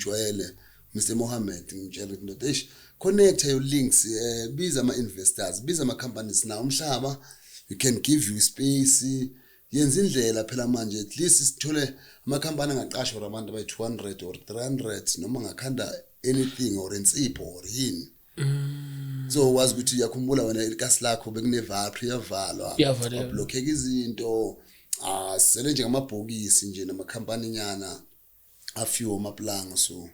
Ngimjwayele Mr Mohammed, ngimtshela ukuthi, "Ndoda, eish, connect your links, biza ama investors, biza ama companies na umhlaba, you can give you space, yenza indlela phela manje, at least sithole amakhampani angaqashwa or abantu abayi-200 or 300 noma ngakhanda anything or insipho or yini." So wazi ukuthi uyakhumbula wena ikasi lakho bekunevalve, iyavalwa. Iyavaleka. Wablockeka izinto. Ah, sele nje ngamabhokisi nje namakhampani nyana a-few amaplanga, so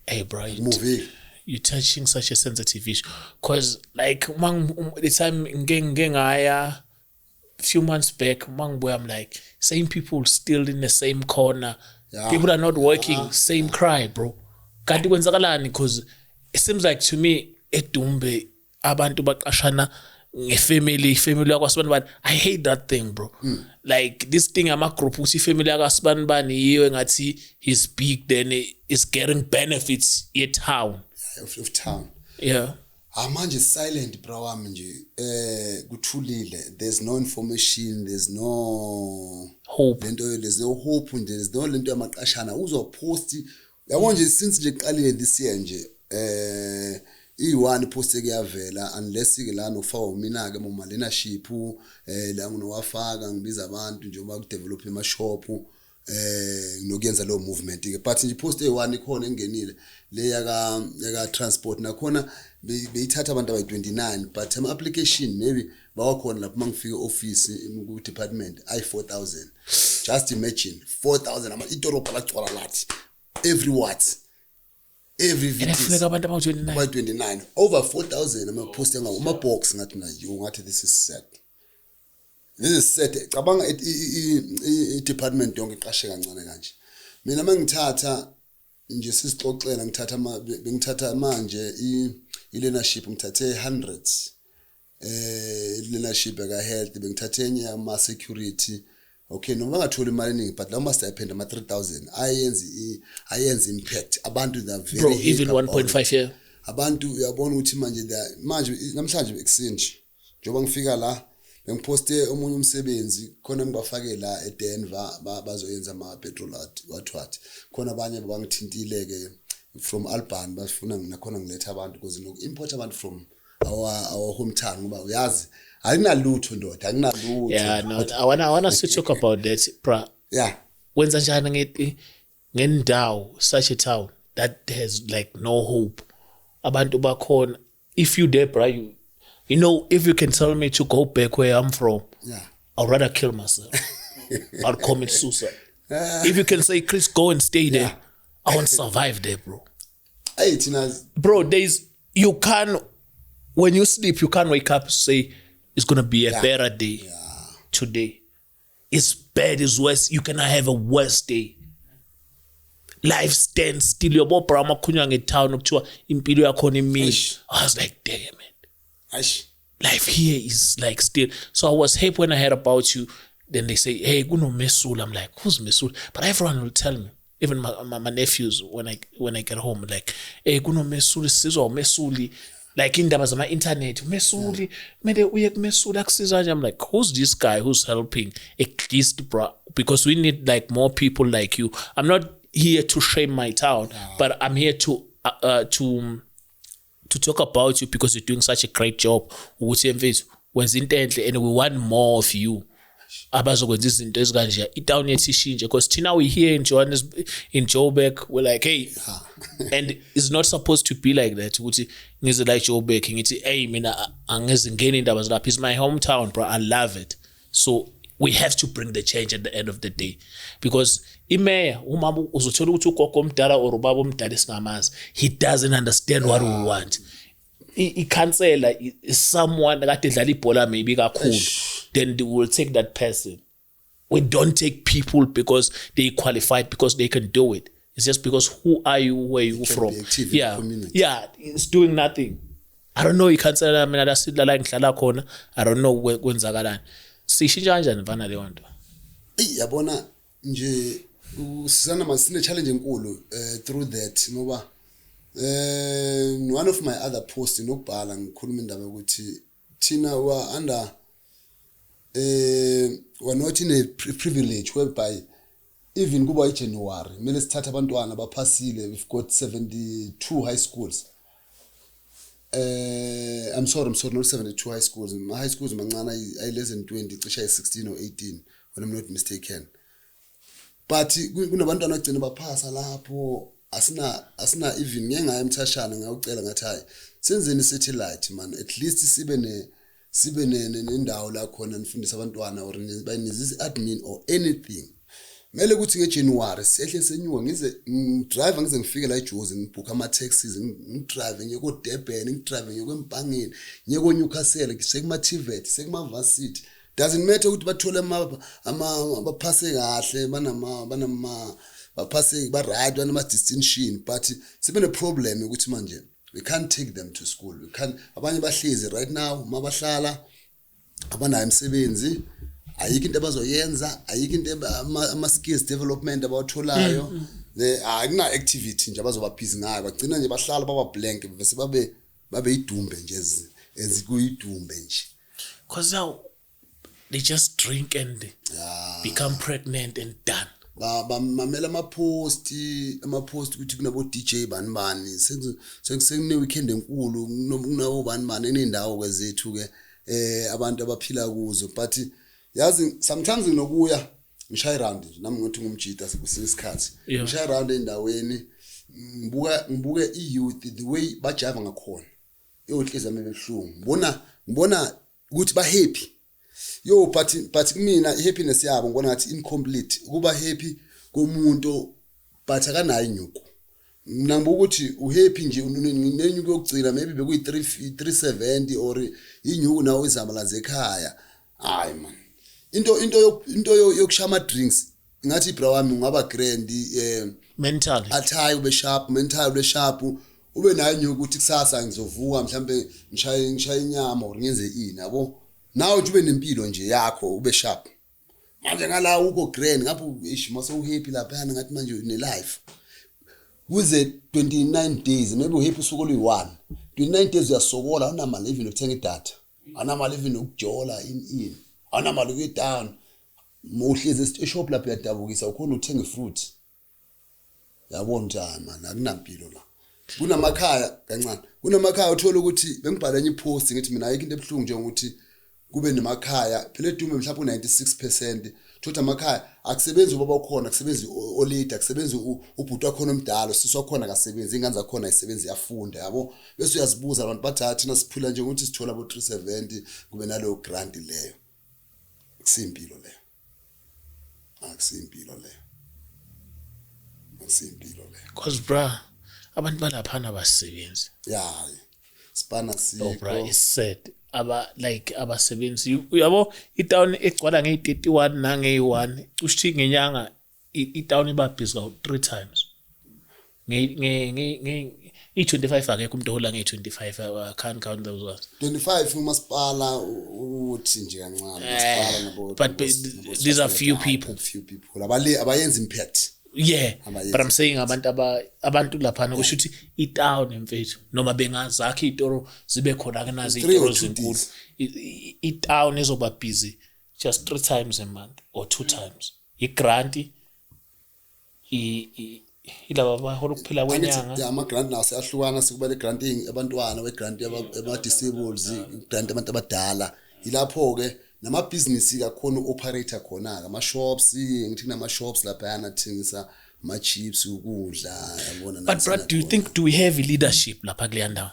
Hey bro, move. You're touching such a sensitive issue because like the time ngike ngaya few months back, mangibuya, I'm like, same people still in the same corner. People are not working, same cry, bro. Kanti kwenzakalani? Because it seems like to me eDumbe abantu baqashana ngefamily, family yakwasibani bani. I hate that thing, bro. Like this thing ama group ukuthi ifamily yakasibani bani yiyo engathi he's big, then is getting benefits ye town. Of town. Ah, manje silent, bro wami nje, kuthulile. There's no information, there's no hope. Lento, there's no hope nje, there's no lento yamaqashana uzopost, yabo nje, since nje kuqalile this year nje, iyi-one post eke yavela, unless ke la nofaka mina ke mama leadership, la nginowafaka ngibiza abantu njengoba kudevelop ama shop, nokuyenza leyo movement ke. But nje post eyi-one ikhona engenile, le yaka transport, nakhona beyithatha abantu abayi-29, but ama application maybe bawakhona lapho mangifika office ku department ayi 4000. Just imagine 4000, ama idolobha lagcwala lathi every what, every And kufuneka abantu abawu-29. Abayi-29 over 4000 ama-post engawo ama-box. Ngathi na yo, ngathi this is sad, this is sad. Cabanga i-department yonke iqashe kancane kanje. Mina mangithatha nje sisixoxela, ngithatha bengithatha manje i-learnership, ngithathe hundreds, i-learnership eka health, bengithathe enye ama security. Okay, noma bangatholi imali eningi, but lawo ma-stipend ama 3000 ayenza impact. Abantu, they are very Bro, happy even about it. 1.5 year. Abantu uyabona ukuthi manje manje namhlanje ekuseni nje njengoba ngifika la, bengiphoste omunye umsebenzi khona, ngibafake la eDenver, bazoyenza ama petrol what what. Khona abanye bangithintile ke from Alban, bafuna nakhona ngiletha abantu because noku import abantu from our hometown, ngoba uyazi akunalutho, ndoda, akunalutho. Yeah, no, I want us to talk about that, bro. Wenza njani ngendawo, such a town that has like no hope, abantu bakhona? If you there, bro, you if you can tell me to go back where I'm from, I'd rather kill myself. I'd commit suicide. If you can say, "Chris, go and stay there," I won't survive there, bro. Hey, thina Bro, there's you can't, when you sleep, you can't wake up and say it's gonna be a better day today. It's bad, it's worse. You cannot have a worse day. Life stands still. Yabo bra, makhulunywa ngetown okuthiwa impilo yakhona imile. Eish. I was like, "Damn it." Eish. Life here is like still. So I was happy when I heard about you. Then they say, "Hey, kuno Mesula." I'm like, "Who's Mesula?" But everyone will tell me, even my nephews, when I get home, like, "Hey, kuno Mesuli, sizwa uMesuli." Like indaba zama internet, Mesuli, kumele uye kuMesuli akusiza kanje. I'm like, "Who's this guy who's helping at least, bro?" Because we need like more people like you. I'm not here to shame my town, but I'm here to talk about you because you're doing such a great job, ukuthi mfethu wenza into enhle and we want more of you abazokwenza izinto ezikanje, itown yethu ishintshe, because thina we here in Johannesburg, in Joburg, we're like, "Hey," and it's not supposed to be like that, ukuthi ngize la eJoburg ngithi, "Hey, mina angizingeni indaba zalapha." It's my hometown, bro. I love it. So we have to bring the change at the end of the day, because imeya umama uzothola ukuthi ugogo omdala or ubaba omdala esingamazi, he doesn't understand what we want. Ikhansela is someone kade edlala ibhola maybe kakhulu, then they will take that person. We don't take people because they qualified, because they can do it. It's just because who are you, where you Can from. Be active in the community. Yeah, it's doing nothing. I don't know ikhansela mina la ngihlala khona. I don't know kwenzakalani. Sishintsha kanjani mfana leyo nto? Eyi, yabona nje usana masine challenge enkulu through that, ngoba one of my other posts nokubhala ngikhuluma indaba yokuthi thina wa under, we're not in a privilege whereby Even kuba iJanuary kumele sithathe abantwana abaphasile. We've got 72 high schools. I'm sorry, not 72 high schools. Ma high schools mancane, ay less than 20, cishe ay 16 or 18 when I'm not mistaken, but kunabantwana agcina baphasa lapho. Asina even ngeke ngaye emthashana, ngawucela ngathi, "Hayi, senzeni satellite man, at least sibe nendawo la khona nifundise abantwana or bayinizise admin or anything." Kumele ukuthi ngeJanuary sehle senyuka, ngize ngidrive, ngize ngifike la eJozi, ngibhukha ama-taxis, ngidrive ngiye ko-Durban, ngidrive ngiye kwempangeni, ngiye ko-Newcastle, sekuma-TVET, sekuma-varsity, doesn't matter ukuthi bathole baphase kahle, banama baphase ba-right, banama-distinction, but sibe ne-problem ukuthi manje we can't take them to school, we can't. Abanye bahlezi right now, mabahlala abanayo imisebenzi, ayikho into abazoyenza, ayikho into ama-skills development abawatholayo. Akuna activity nje abazoba busy ngayo, bagcina nje bahlala baba blank, bese babe idumbe nje, ezikuyidumbe nje. Because now they just drink and become pregnant and done. Bamamela ama-post ukuthi kunabo DJ bani bani, sekune weekend enkulu, kunabo bani bani enendawo kwezethu ke abantu abaphila kuzo. But yazi, sometimes nginokuya ngishaye round nje nami, ngithi ngumjita kusinye isikhathi, ngishaye round endaweni, ngibuke i-youth, the way bajiva ngakhona, yonhliziyo yami ebuhlungu, ngibona ukuthi ba happy yo, but kumina i-happiness yabo ngibona ngathi incomplete, ukuba happy komuntu but akanayo inyuku. Mina ngibuka ukuthi uhappy nje nenyuku yokugcina, maybe bekuyi 3 370 or inyuku nawo izama lazekhaya. Hayi man, into yokushaya ama drinks, ngathi ibra wami ungaba grand mentally. Athayi ube sharp mental, ube sharp, ube nayo inyuku ukuthi kusasa ngizovuka mhlambe ngishaye inyama or ngenze ini, yabo, nawe nje ube nempilo nje yakho, ube sharp. Manje ngala ukho grand ngapho, ish, mase uhappy lapha, ngathi manje une life kuze 29 days, maybe uhappy usuku oluyi-1, 29 days uyasokola, awunamali even ukuthenga idatha, awunamali even ukujola in awunamali ukuya down, uhlezi eshop lapho uyadabukisa, ukhona ukuthenga ifruit, yabona ukuthi hayi man, akunampilo la. Kunamakhaya kancane, kunamakhaya uthola ukuthi bengibhala enye ipost ngithi mina ayikho into ebuhlungu njengokuthi kube nemakhaya phela edume mhlawumbe u-96%, thothi amakhaya akusebenzi, ubaba ukhona, akusebenzi olida, akusebenzi ubhuti wakhona omdala, usisi wakhona akasebenzi, ingane zakhona ayisebenzi, iyafunda, yabo. Bese uyazibuza, abantu bathi, "Hayi, thina siphila nje ngokuthi sithola abo 370, kube naleyo grant leyo." Akusimpilo leyo, akusimpilo leyo, akusimpilo leyo. Because bra, abantu balaphana abasebenzi. Ya, sipana. Oh bra, sikho. It's sad, aba like abasebenzi, uyabo, itown egcwala ngeyi-31 nangeyi-1, kusho ngenyanga itown iba busy kawu three times. I-25 akekho umuntu ohola ngeyi-25. I can't count those ones. 25 umasipala uthi nje kancane umasipala nabo. But these are few people. Few people abale abayenza impact. Yeah. Abayenzi. But I'm saying abantu abantu laphana, kusho ukuthi itown mfethu, noma bengazakha iy'toro zibe khona kunazo Three or iy'toro two zinkulu, days. Itown izoba busy just three times a month or two times, igrant ilaba abahola ukuphila Angithi, kwenyanga. Ya, ama-grant nawo seyahlukana, sekuba le-grant abantwana, we-grant yama-disables, i-grant abantu abadala. Ilapho-ke namabhizinisi kakhona u-operate khona-ke, ama-shops, ngithi kunama-shops laphayana athengisa ama-chips, ukudla, yabona. But bro, do you think, do we have leadership lapha kuleya ndawo?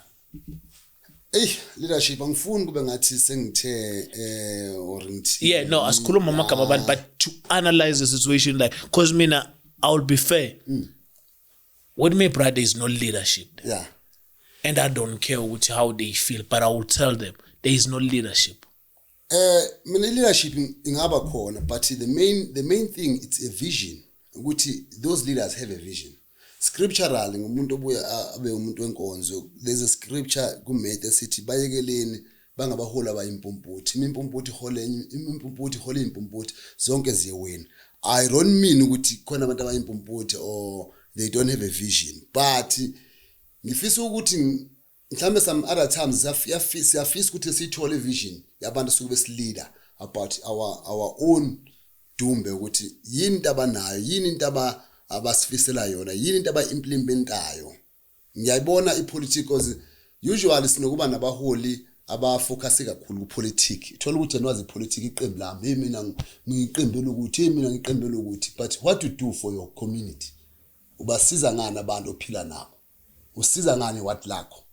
Eyi, leadership, angifuni kube ngathi sengithe or ngithi Yeah, no, asikhuluma amagama abantu, but to analyze the situation, like, because mina, I will be fair with me, brother, is no leadership there. And I don't care ukuthi how they feel, but I will tell them there is no leadership. Mina leadership ingaba khona, but the main thing, it's a vision, ukuthi those leaders have a vision. Scripturally, ngumuntu obuya abe umuntu wenkonzo, there's a scripture kuMatthew esithi bayekeleni bangabaholi abayimpumputhe, imimpumputhe ihole enye imimpumputhe, ihole impumputhe, zonke ziyeweni. I don't mean ukuthi khona abantu abayimpumputhe or they don't have a vision, but ngifisa ukuthi mhlambe some other times siyafisa ukuthi siyithole vision yabantu suke besileader about our own. Dumbe ukuthi yini into abanayo, yini into abasifisela yona, yini into aba-implementayo. Ngiyayibona i-politics, 'cause usually sinokuba nabaholi abafocus kakhulu kupolitiki. Uthola ukuthi yena wazi ipolitiki, iqembu lami, hey, mina ngiyiqembu lokuthi, hey, mina ngiqembu lokuthi, but what you do for your community? Ubasiza ngani abantu ophila nabo? Usiza ngani what lakho?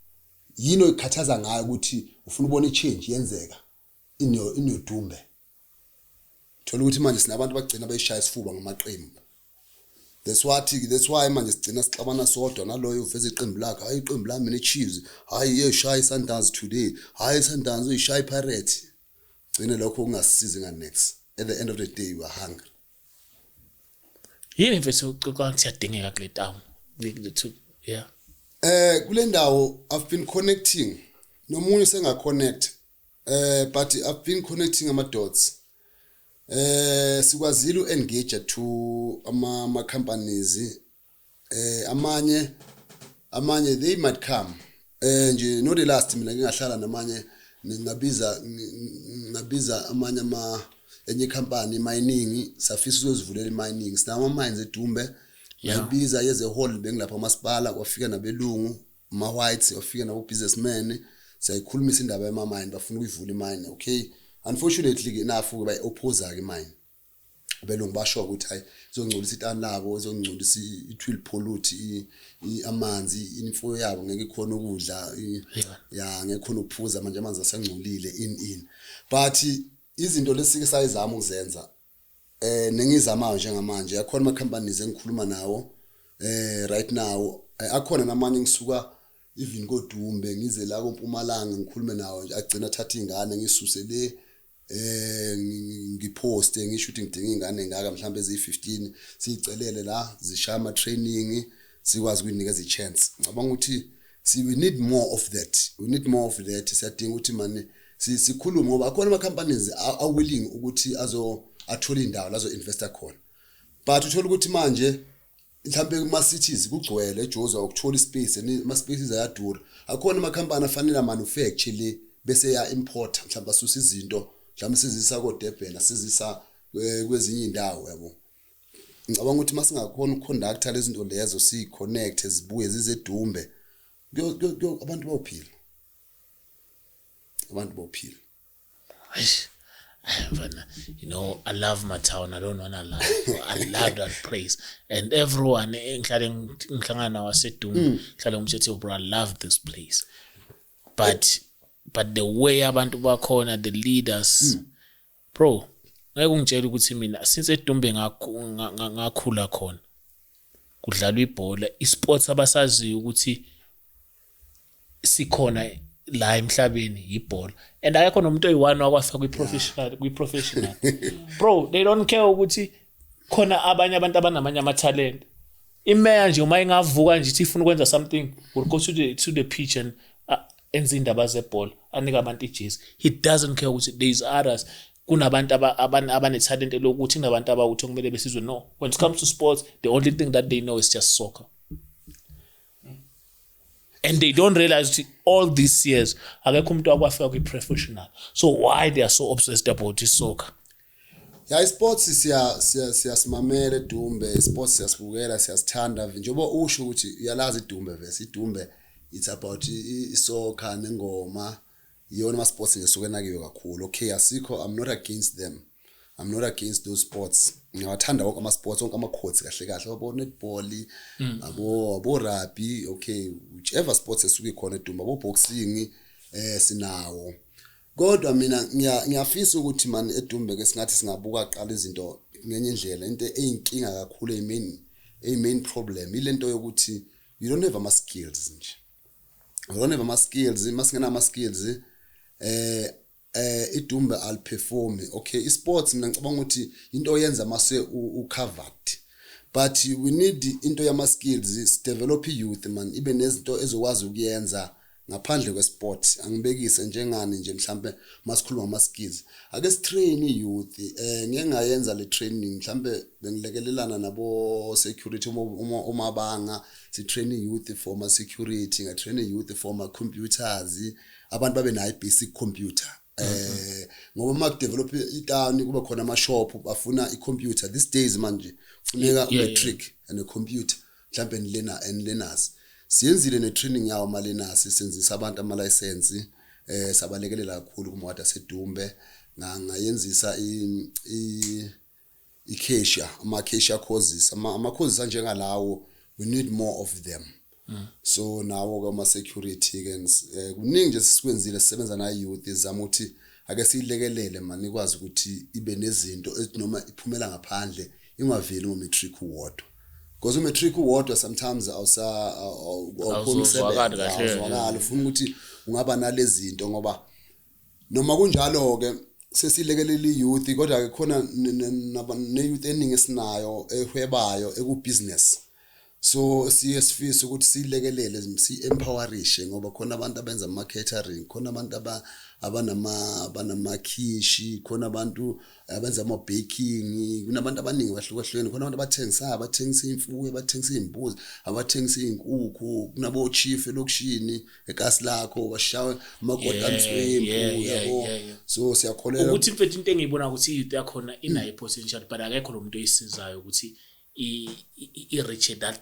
Yini oyikhathaza ngayo ukuthi ufuna ubona i-change yenzeka in your Dumbe? Thola ukuthi manje sinabantu bagcina bayishaya isifuba ngamaqembu. That's why manje sigcina sixabana sodwa, naloyo uveza iqembu lakhe, hayi, iqembu lami mina i-Chiefs, hayi, yeshaya i-Sundowns today, hayi, i-Sundowns uyishaya i-Pirates. Gcine lokho kungasisizi nga-next. At the end of the day, we are hungry. Yini, mfethu, ucabanga ukuthi siyadingeka kule town? Yeah. Kule ndawo I've been connecting nomunye senga connect, but I've been connecting ama dots. Sikwazile uengage to ama companies, amanye they might come nje, not the last. Mina ngingahlala namanye, ngabiza amanye ama enye company mining, safisa ukuzivulela mining, sinama mines eDumbe. Ngabiza yeze hall, bengilapha amasipala, kwafika nabelungu, ama whites, wafika nabo businessmen, siyayikhulumisa indaba yema mine, bafuna ukuyivula imine. Okay, unfortunately ke nafu ke bayi-oppose ke imine. Abelungu basho ukuthi hayi, izongcolisa itani labo, izongcolisa, it will pollute amanzi, imfuyo yabo ngeke ikhona ukudla, ya, ngeke khona ukuphuza manje amanzi asengcolile in but izinto lesike sayizama ukuzenza, nengizamayo njengamanje, akhona ama companies engikhuluma nawo right now. Akhona namanye ngisuka even koDumbe ngize la koMpumalanga ngikhulume nawo nje, agcina athatha ingane ngisuse le, ngiposte ngisho ukuthi ngidinga ingane ngaka mhlawumbe eziyi15, siyicelele la zishaya ama training, sikwazi ukuyinikeza i-chance. Ngicabanga ukuthi we need more of that, we need more of that. Siyadinga ukuthi mane sikhulume ngoba akhona ama companies are willing ukuthi azo athole indawo la azo investa khona, but uthola ukuthi manje mhlambe kuma cities kugcwele eJozi, awukuthola ispace and ama spaces ayadura. Akhona ama company afanele manufacture le bese ya import, mhlawumbe asusa izinto, mhlawumbe sizisa ko Durban, sizisa kwezinye indawo, yabo. Ngicabanga ukuthi masingakhona ukuconducta lezi zinto lezo, siyi-connect, zibuye zize eDumbe, abantu bawuphila, abantu bawuphila. Eish, ay, mfana, I love my town. I don't wanna lie. I love that place. And everyone engihlale ngihlangana nawo aseDumbe, ngihlale ngimthethe, bro, I love this place. But the way abantu bakhona, the leaders, bro, ngeke ungitshele ukuthi mina since eDumbe ngakhula khona kudlalwa ibhola, isports abasaziyo ukuthi sikhona la emhlabeni ibhola, and akekho nomuntu oyi-one wakwafika kwi-professional. Bro, they don't care ukuthi khona abanye abantu abanamanye amathalente. Imeya nje uma ingavuka nje ithi ifuna ukwenza something, will go to the pitch and enze indaba zebhola, anike abantu ijezi. He doesn't care ukuthi there is others, kunabantu abanethalente lokuthi, kunabantu abawuthi okumele besizwe. No, when it comes to sports, the only thing that they know is just soccer, and they don't realize ukuthi all these years akekho umuntu wakwafika kwi-professional, so why they are so obsessed about isoccer? Ya, isports siya siyasimamela eDumbe, isports siyasibukela, siyasithanda. Njengoba usho ukuthi uyalazi iDumbe, vese iDumbe it's about isoccer nengoma, iyona ama sports nje suke nakiwe kakhulu. Okay, asikho, I'm not against them, I'm not against those sports. Ngiyawathanda wonke ama sports, wonke ama courts kahle kahle, abo netball, abo rugby, okay, whichever sports esuke ikhona eDumbe, abo boxing, sinawo. Kodwa mina ngiyafisa ukuthi man eDumbe ke singathi singabuka qala izinto ngenye indlela. Into eyinkinga kakhulu, eyi main problem, ilento yokuthi you don't have ama skills nje, you don't have ama skills. Masingena ama skills, iDumbe aliperform. Okay, isports mina ngicabanga ukuthi into oyenza mase u-covered, but we need into yama skills, develop youth man, ibe nezinto ezokwazi ukuyenza ngaphandle kwesport. Angibekise njengani nje, mhlambe masikhuluma ngama skills, ake sitrain youth. Ngeke ngayenza le training, mhlambe bengilekelelana nabo security umabanga, si train youth for ma security, nga train youth for ma computers, abantu babe nayo basic computer. Ngoba uma kudevelop itown, kuba khona ama shop bafuna i-computer. These days manje kufuneka u-matric and a computer mhlambe and learner and learners. Siyenzile ne-training yawo ama-learners, senzisa abantu ama-license, sabalekelela kakhulu kumawadi aseDumbe. Ngayenzisa i-cashier, ama-cashier courses, ama-courses anjengalawo. We need more of them. So nawo ke ama-security ke, kuningi nje sikwenzile. Sisebenza na youth, izama ukuthi ake siyilekelele man, ikwazi ukuthi ibe nezinto ethi noma iphumela ngaphandle ingaveli ngo-matric uwodwa, because u-matric uwodwa sometimes awusa awukhoni Awuzwakali ukusebenza. Kahle. Awuzwakali. Ufuna ukuthi ungaba nalezi zinto, ngoba noma kunjalo ke sesilekelela i-youth, kodwa ke khona ne-youth eningi esinayo ehwebayo eku-business. So siye sifise ukuthi siyilekelele, si-empowerishe, ngoba khona abantu abenza ama-catering, khona abantu abanamakhishi, khona abantu abenza ama-baking, kunabantu abaningi abahlukahlukene, khona abantu abathengisayo, abathengisa imfuyo, abathengisa iy'mbuzi, abathengisa iy'nkukhu, kunabo-chief elokishini ekasi lakho bashawe amakota answempu, yabo. So siyakholelwa Ukuthi mfethu, into engiyibona ukuthi i-youth yakhona inayo i-potential, but akekho lo muntu oyisizayo ukuthi i-reach that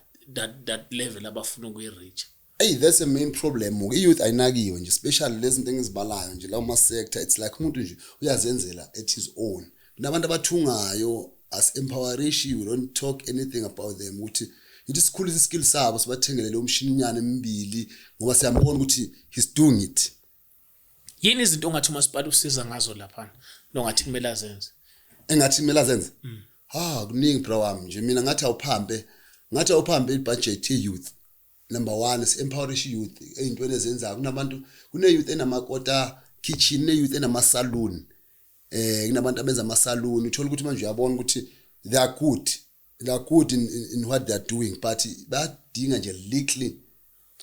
level abafuna ukuyi-reach. Hey, that's the main problem. I-youth ayinakiwe nje, especially lezi zinto engizibalayo nje lawo ma-sector. It's like umuntu nje uyazenzela at his own. Kunabantu abathungayo, as-empowerishi, we don't talk anything about them, ukuthi ithi sikhulise iskill sabo, sibathengele lo mshininyana emibili, ngoba siyambona ukuthi he's doing it. Yini izinto ongathi umasipala usiza ngazo laphana nongathi kumele azenze? Engathi kumele azenze? Ha, kuningi, bra wami. Nje mina ngathi awuphampe i-budget ye-youth. Number one, si-empowerish i-youth ey'ntweni ezenzayo. Kunabantu, kune-youth enamakota kitchen, ne-youth enama-saloon, kunabantu abenza ama-saloon. Uthola ukuthi manje uyabona ukuthi they are good in what they are doing, but bayadinga nje little,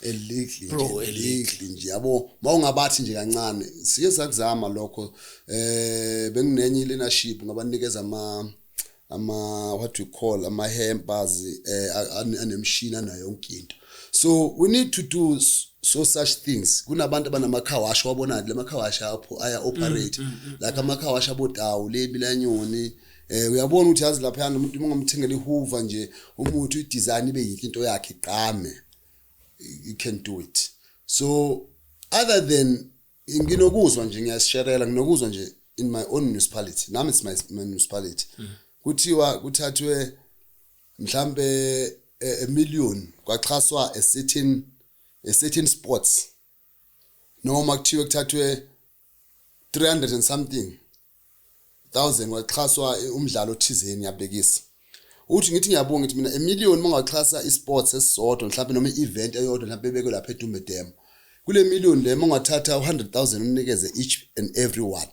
a little. Bro, nje a little nje, yabo. Mawungabathi nje kancane, sike sakuzama lokho. Benginenye leadership, ngabanikeza ama what we call ama hampers anemshini, anayo yonke into. So we need to do so such things. Kunabantu abanama car wash, wabona lama car wash apho aya operate like ama car wash abodawu lebilanyoni. Uyabona ukuthi yazi lapha umuntu uma ungamthengela ihoover nje, umuntu i-design ibe yinhle, into yakhe iqame, you can do it. So other than nginokuzwa nje, ngiyasharela, nginokuzwa nje in my own municipality, nami it's my municipality, kuthiwa kuthathwe mhlambe a million kwaxhaswa a certain sports, noma kuthiwe kuthathwe 300 and something thousand waxhaswa umdlalo othizeni. Yabekisa uthi ngithi ngiyabonga, ngithi mina a million mangaxhasa isports esisodwa mhlawumbe, noma i-event eyodwa mhlawumbe ebekwe lapha eDumbe Dam, kule million le mangathatha u100,000 unikeze each and every one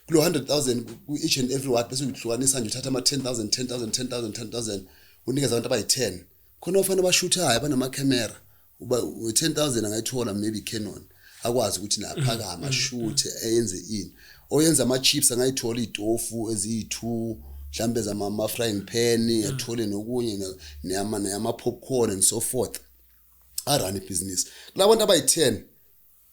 kulo 100,000 ku each and every ward, bese uhlukanisa nje, uthatha ama 10,000, 10,000, 10,000, 10,000, unikeza abantu abayi-10. Khona abafana abashuthayo abanama-camera, uba 10,000 angayithola maybe Canon, akwazi ukuthi naphakama ashuthe, eyenze ini. Oyenza ama-chips angayithola iy'tofu eziyi-2 mhlambe zama-frying pan, athole nokunye neyama-popcorn and so forth, arun ibhizinisi. Kulabantu abayi-10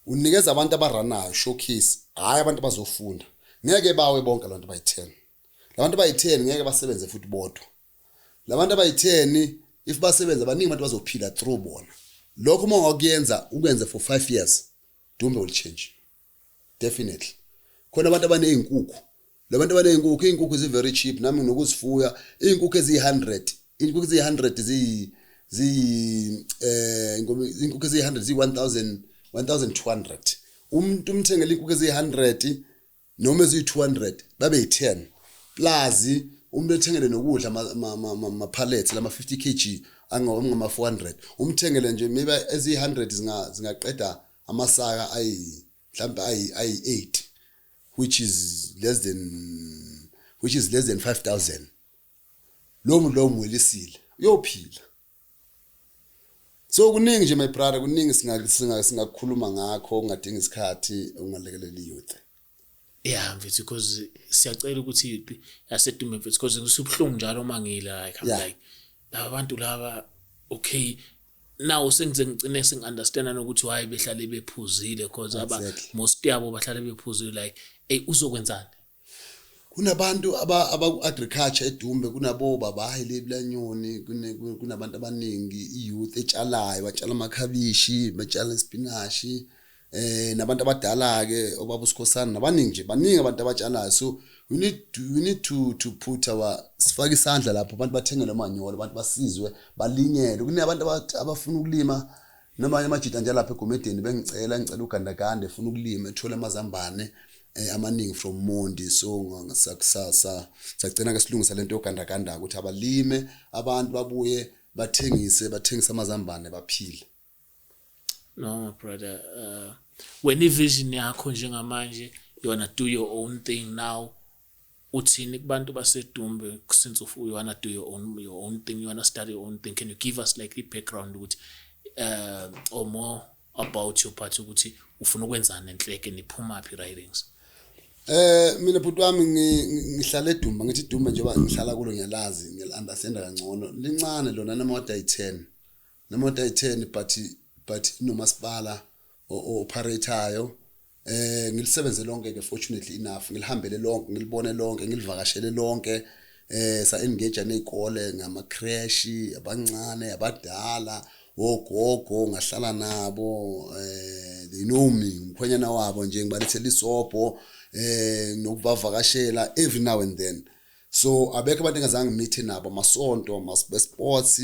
unikeza abantu abaranayo showcase, hhayi abantu abazofunda. Ngeke bawe bonke abantu abayi-10. Labantu abayi-10 ngeke basebenze futhi bodwa. Labantu abayi-10, if basebenza baningi, abantu bazophila through bona. Lokho uma ungakuyenza, ukwenze for 5 years, Dumbe will change definitely. Khona abantu abaney'nkukhu, labantu abaney'nkukhu, iy'nkukhu zi-very cheap, nami nginokuzifuya iy'nkukhu eziyi-100. Iy'nkukhu eziyi-100 ziyi iy'nkukhu eziyi-100 ziyi-1000, 1200. Umuntu umthengele iy'nkukhu eziyi-100 noma eziyi-200, babe yi-10, plus umuntu ethengele nokudla, ama-pallets lama 50 kg angama-400, umthengele nje maybe eziyi-100 zingaqeda amasaka ayi mhlambe ayi-8, which is less than 5000. Lo muntu lo umwelisile, uyophila. So kuningi nje, my brother, kuningi singakukhuluma ngakho, ungadinga isikhathi, ungalekelela i-youth. Yeah mfethu, because siyacela ukuthi yaseDumbe mfethu, because ngisubuhlungu njalo uma ngila, like I'm like laba bantu laba, okay. Now sengize ngigcine sengi-understanda nokuthi why behlale bephuzile, because aba most yabo bahlale bephuzile, like, hey, uzokwenzani? Kunabantu abaku-agriculture eDumbe, kunabo baba Hayi kunabantu abaningi, i-youth etshalayo, batshala amakhabishi, batshala isipinashi, nabantu abadala ke, obaba uSikhosana nabaningi nje, baningi abantu abatshalayo. So we need to put our, sifake isandla lapho, abantu bathengele umanyolo, abantu basizwe, balinyelwe. Kunabantu abafuna ukulima, noma amajita nje lapha eGomedeni bengicela, ngicela ugandaganda efuna ukulima, ethola amazambane amaningi from Mondi. So sagcina ke silungisa lento yogandaganda ukuthi abalime abantu, babuye bathengise, bathengise amazambane, baphile. No, my brother, wena i-vision yakho njengamanje, you wanna do your own thing now. Uthini kubantu baseDumbe, since you wanna do your own thing, you wanna start your own thing? Can you give us like i-background ukuthi or more about your party, ukuthi ufuna ukwenzani enhleke, niphumaphi writings? Mina bhuti wami, ngihlala eDumba. Ngithi iDumba njengoba ngihlala kulo, ngiyalazi, ngiyal-understanda kangcono. Lincane lona, namawadi ayi-10, namawadi ayi-10, but inomasipala o-operate-ayo. Ngilisebenze lonke ke, fortunately enough ngilihambele lonke, ngilibone lonke, ngilivakashele lonke. Sa engage nezikole ngama creche, abancane, abadala, ogogo, ngahlala nabo. They know me, umkhwenyana wabo nje, ngibalethela isobho nokubavakashela every now and then. So abekho abantu engazange ngimithe nabo, amasonto, sports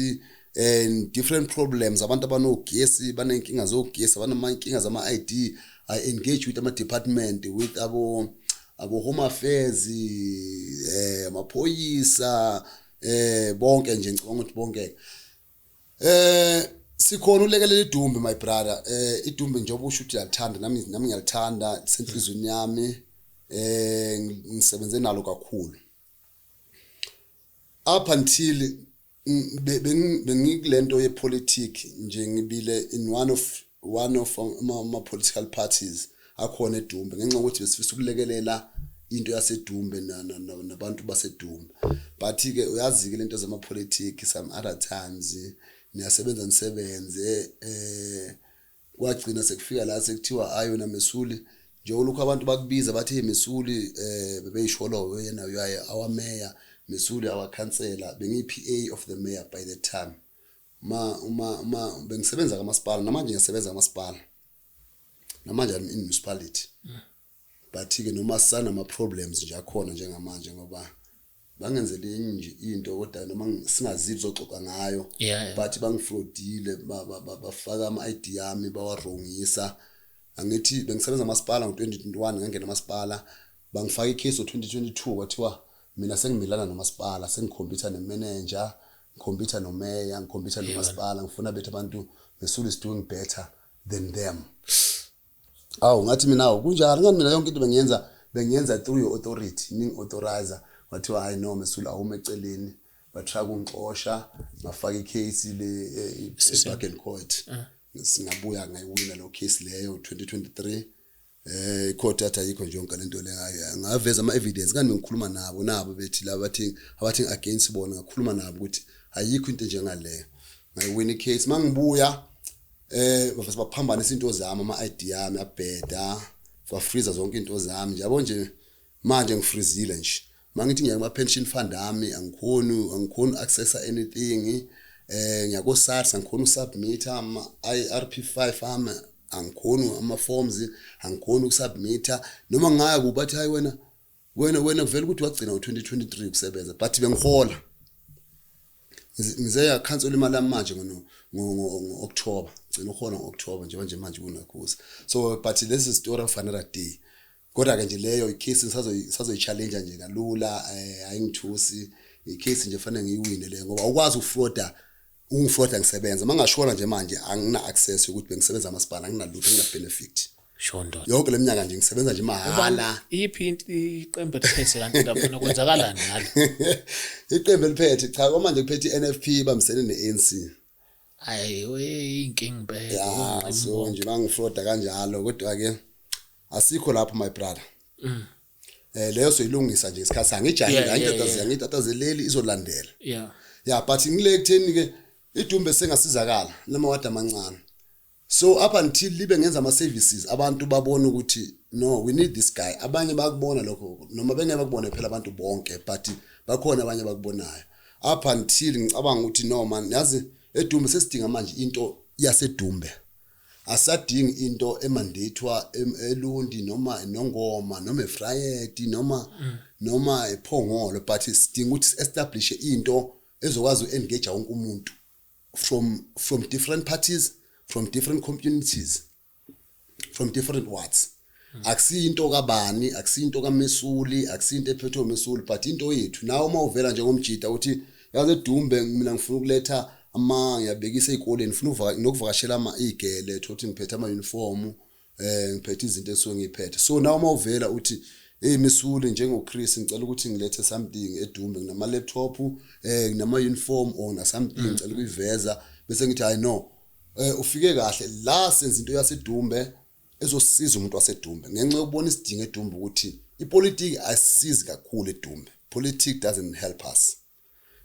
and different problems, abantu abanogesi, banenkinga zogesi, abanamankinga zama-ID. I engage with ama-department, with abo home affairs, amaphoyisa, bonke nje. Ngicabanga ukuthi bonke sikhona ulekelela iDumbe, my brother. IDumbe, njengoba usho ukuthi uyalithanda, nami ngiyalithanda, senhlizweni yami. Ngisebenze nalo kakhulu up until bengikulento yepolitic nje, ngibile in one of ama political parties akhona eDumbe, ngenxa yokuthi besifisa ukulekelela into yaseDumbe nabantu baseDumbe. But ke uyazi ke lento zama politics, some other times niyasebenza, nisebenze, kwagcina sekufika la sekuthiwa hayi wena Mesuli, nje ulokhu abantu bakubiza bathi, "Hey Mesuli," bebeyisholo, wena you are our mayor Mesuli, our councillor. Bengiyi PA of the mayor by the time ma uma uma bengisebenza kamasipala. Namanje ngiyasebenza kamasipala, namanje I'm in municipality, but ke noma sanama problems nje akhona njengamanje, ngoba bangenzele enye nje into, kodwa noma singazili zoxoxa ngayo. But bangifraudile, bafaka ama-ID yami, bawarongisa. Angithi bengisebenza amasipala ngo-2021, ngangena amasipala, bangifaka i-case ngo-2022, kwathiwa mina sengimelana nomasipala, sengikhompyutha nemanager, ngikhompyutha nomeya, ngikhompyutha nomasipala, ngifuna bethi abantu Mesuli is doing better than them. Awu, ngathi mina, awu, kunjani? Ngathi mina yonke into bengiyenza through your authority, ningi-authorizer. Kwathiwa hayi, no Mesuli, awume eceleni. Batry ukungixosha, ngafaka i-case le e-bargain court, singabuya ngayiwina lo case leyo 2023. I-court yathi ayikho nje yonke lento leyo. Ngaveza ama evidence kanti bengikhuluma nabo bethi laba bathi abathi against bona, ngakhuluma nabo ukuthi ayikho into njengaleyo. Ngayiwina i-case. Mangibuya bafase baphambanisa into zami, ama ID yami abheda, kwafreeza zonke into zami nje, yabo nje. Manje ngifreezile nje, mangithi ngiya kuma pension fund ami, angikhoni access anything. Ngiya ko SARS, angikhoni usubmit ama IRP5 ami, angikhoni ama forms, angikhoni ukusubmita. Noma ngaya kuba bathi hayi wena kuvela ukuthi wagcina ngo2023 ukusebenza, but bengihola. Ngize yakhansela imali yami manje ngo-October, ngicina uhola ngo-October njengoba nje manje kunakhuza. So but this is story of another day. Kodwa ke nje leyo i-case ngisazoyi-challenge nje kalula, ayingithusi. I-case nje fanele ngiyiwine leyo, ngoba awukwazi ukufrauda, ungifrauda ngisebenza. Mangashona nje manje, angina access yokuthi bengisebenza amasipala, anginalutho, angina benefit. Sure, ndoda. Yonke leminyaka nje ngisebenza nje mahala. Iyiphi iqembu eliphethe kanti lapho, kwenzakalani ngalo? Iqembu eliphethe, cha, kwamanje kuphethe i-NFP ibambisene ne-ANC. Ayi we, inkinga impela. Ya, so nje bangifrauda kanjalo, kodwa ke asikho lapho, my brother. Leyo soyilungisa nje isikhathi, angijahile, angitatazeli, ngitatazeleli, izolandela. Yeah, but ngile kutheni ke IDumbe sengasizakala namawadi amancane. So up until libe ngenza ama services, abantu babona ukuthi no, we need this guy. Abanye bayakubona lokho, noma bengeke bakubone phela abantu bonke, but bakhona abanye abakubonayo. Up until ngicabanga ukuthi no man, yazi eDumbe sesidinga manje into yaseDumbe, asadingi into emandatewa eLundi noma eNongoma noma eVryheid noma ePhongolo, but sidinga ukuthi establish into ezokwazi uengage wonke umuntu from different parties, from different communities, from different wards. Akusiyinto kabani, akusiyinto kaMesuli, akusiyinto ephethwe uMesuli, but into yethu. Nawe uma uvela njengomjida uthi yazi eDumbe mina ngifuna ukuletha ama, ngiyabekisa ey'koleni, ngifuna nokuvakashela ama iy'gele, thothi ngiphethe ama-uniform, ngiphethe izinto esuke ngiyiphethe. So nawe uma uvela uthi, hey Mesuli, njengoChris, ngicela ukuthi ngilethe something eDumbe, nginama laptop, nginama uniform or na something, ngicela ukuyiveza, bese ngithi hayi no, ufike kahle la, senza into yaseDumbe ezosiza umuntu waseDumbe, ngenxa yokubona isidingo eDumbe ukuthi ipolitiki ayisizi kakhulu eDumbe. Politics doesn't help us.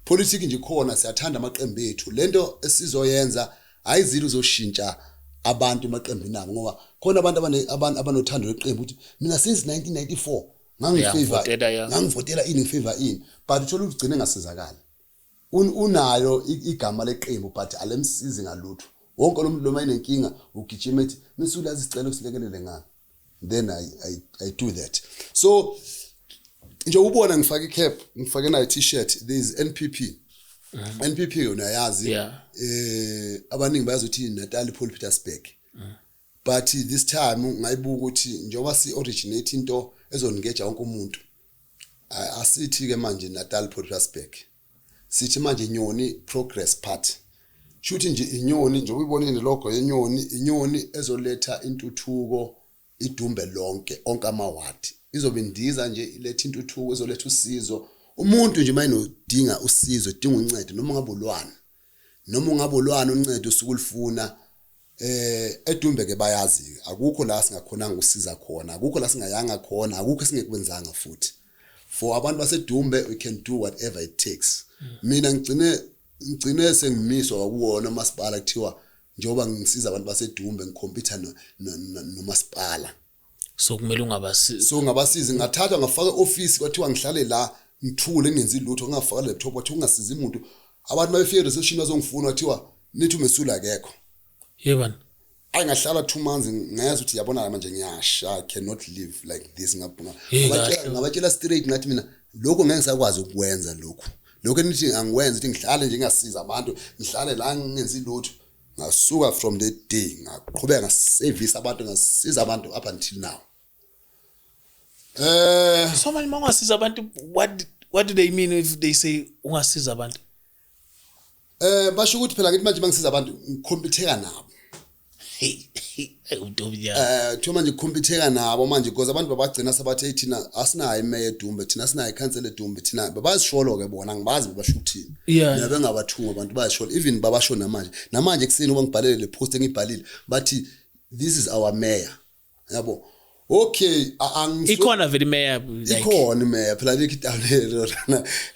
Politics nje khona siyathanda amaqembu ethu. Lento esizoyenza ayizile uzoshintsha abantu emaqembini abo, ngoba khona abantu abantu abanothando lweqembu ukuthi mina since 1994 ngangifavor ngivotela, ya. Ngangivotela ini, ngifavor ini, but uthola ukuthi ugcine ngasizakali. Unayo igama leqembu, but alemsizi ngalutho. Wonke lo muntu noma enenkinga ugijima ethi, "Mesuli, azicela usilekelele ngani?" Then I do that. So nje ubona ngifake icap, ngifake nayo t-shirt, there is NPP. NPP unayazi? Yeah. Abaningi bayazi ukuthi Natal Paulpietersburg, but this time ngayibuka ukuthi njengoba si originate into ezongeja wonke umuntu, asithi ke manje Natal Paulpietersburg, sithi manje Nyoni Progress Party. Shuthi nje inyoni, njengoba uyibonile logo yenyoni, inyoni ezoletha intuthuko iDumbe lonke, onke amawadi. Izobe indiza nje iletha intuthuko, izoletha usizo. Umuntu nje mayinodinga usizo, edinga uncedo, noma ngabe ulwana, noma ungabe ulwana, uncedo usuke ulifuna eDumbe ke bayazi akukho la singakhonanga ukusiza khona, akukho la singayanga khona, akukho esingekwenzanga futhi for abantu baseDumbe. We can do whatever it takes. Mina ngigcine sengimiswa kuwona umasipala, kuthiwa njengoba ngisiza abantu baseDumbe ngicompete nomasipala. So kumele ungabasi So ngabasizi, ngathathwa ngafaka office, kwathiwa ngihlale la ngithule, ngingenzi lutho, ngingafaka laptop, kwathiwa ungasizi umuntu. Abantu babefika reception bazongifuna, kwathiwa nithi uMesula akekho. Yebani. Ayi, ngahlala 2 months, ngayazi ukuthi yabona manje ngiyasha, I cannot live like this. Hey, kahle. Ngabatshela straight, ngathi mina lokho ngeke ngisakwazi ukwenza lokhu enithi angikwenza, ukuthi ngihlale nje ngingasiza abantu, ngihlale la ngingenzi lutho. Ngasuka from that day, ngaqhubeka ngaservice abantu, ngasiza abantu up until now. So manje uma ungasiza abantu, what do they mean if they say ungasiza abantu? Basho ukuthi phela ngithi manje bangisiza abantu, ngicompeteka nabo. Hey hey, uNtombi ya. Thiwa manje ngicompeteka nabo manje because abantu babagcina sabathe thina asinayo imeya eDumbe, thina asinayo ikhansela eDumbe, thina babazisholo ke bona, ngibazi babasho ukuthini. Mina bengabathunga abantu bayasholo, even babasho namanje, namanje kuseni uba ngibhalele le post engibhalile, bathi this is our mayor, yabo. Okay, Ikhona vele imeya like? Ikhona imeya phela, likho itown lelo